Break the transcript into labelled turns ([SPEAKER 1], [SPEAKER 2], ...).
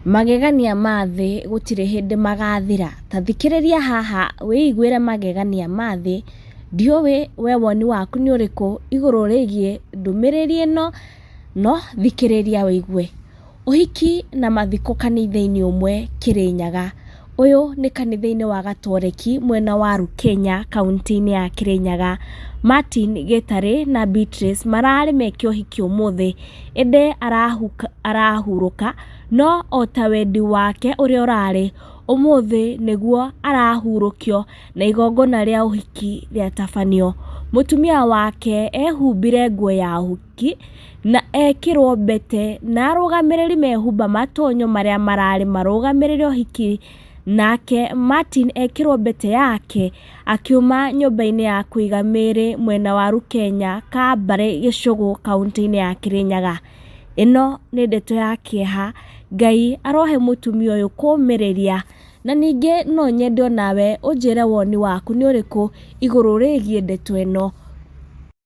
[SPEAKER 1] Magegania ma thĩ gũtirĩ hĩndĩ magathira. Ta thikĩrĩria haha wĩiguĩre magegania ma thĩ. Ndiũĩ we woni waku nĩ ũrĩkũ igũrũ rĩgiĩ ndũmĩrĩri ĩno, no thikĩrĩria wĩigue. Ũhiki na mathiko kanitha-inĩ ũmwe Kĩrĩnyaga. Ũyũ nĩ kanitha-inĩ wa Gatoreki mwena wa Rukenya kauntĩ-inĩ ya Kĩrĩnyaga. Martin Gĩtarĩ na Beatrice mararĩ meke ũhiki ũmũthĩ, ĩndĩ arahurũka, no ota wendi wake ũrĩa ũrarĩ, ũmũthĩ nĩguo arahurũkio na igongona rĩa ũhiki rĩatabanio. Mũtumia wake ehumbire nguo ya ũhiki na ekĩrwo mbete na arũgamĩrĩri mehumba matonyo marĩa mararĩ marũgamĩrĩre ũhiki, nake Martin ekĩrwo mbete yake akiuma nyũmba-inĩ ya kũiga mĩĩrĩ mwena wa Rukenya, Kambarĩ, Gĩcũgũ, kauntĩ-inĩ ya Kĩrĩnyaga. Ĩno nĩ ndeto ya kĩeha, Ngai arohe mũtumia ũyũ kũmĩrĩria, na ningĩ no nyende onawe ũnjĩre woni waku nĩ ũrĩkũ igũrũ rĩgiĩ ndeto ĩno.